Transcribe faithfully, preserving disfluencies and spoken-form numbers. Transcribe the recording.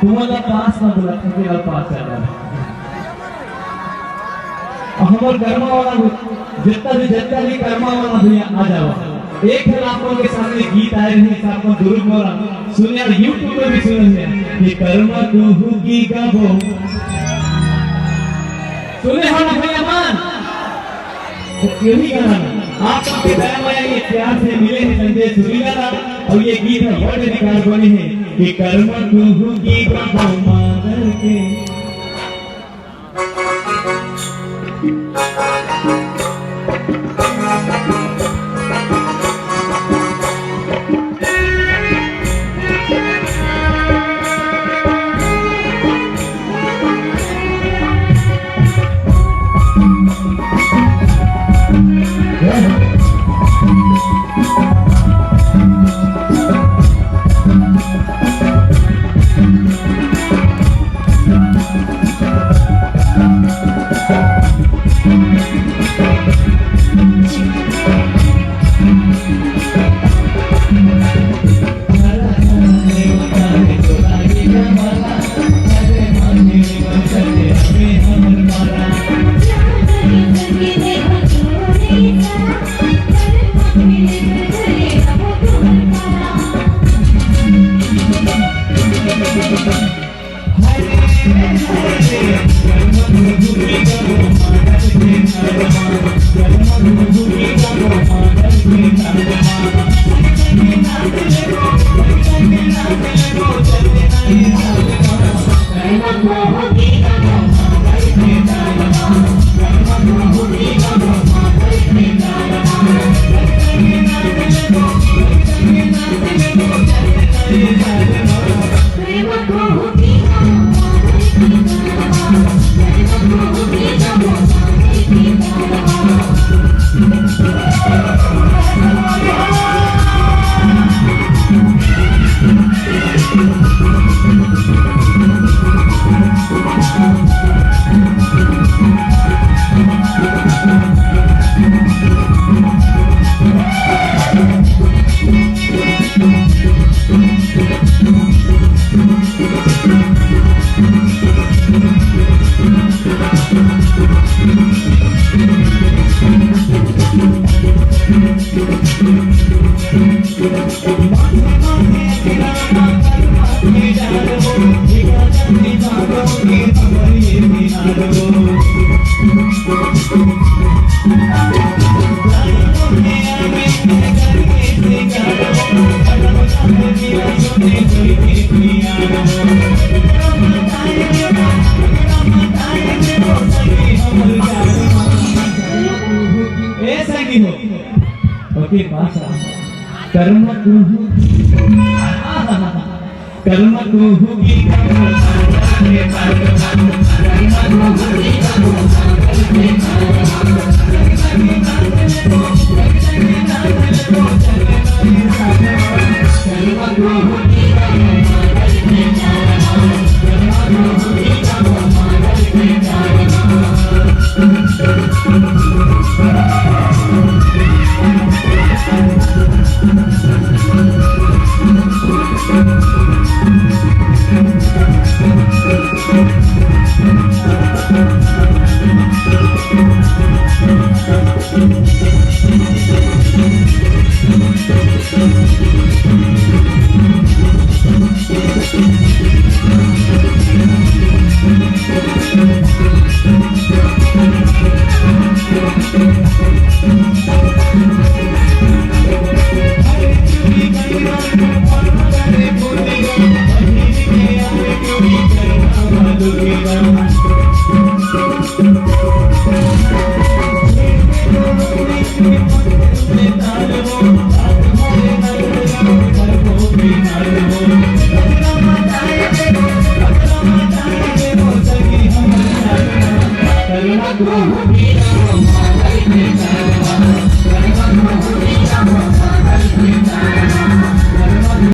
तुमन ला पास म बुलाथे, तेला पास कर। हमर कर्मा वाला, जितना भी, जितना भी कर्मा वाला भैया, आ जावा। एक ठन आप मन के सामने गीत आए रहे, आप मन जरूर मोला सुनिया, YouTube में भी सुनिया कि कर्मा कुहू की गाबो। सुने हो ना भैया मन? तो यही गाना आप सबके दया माया, ये प्यार से मिले हैं संजय सुरीला दा, और ये गीत है वर्ल्ड रिकॉर्ड बने हैं कि कर्मा कुहू की गाबो मादर के। ए संगी हो, ओके, पास आ। कर्मा कुहू, कर्मा कुहू की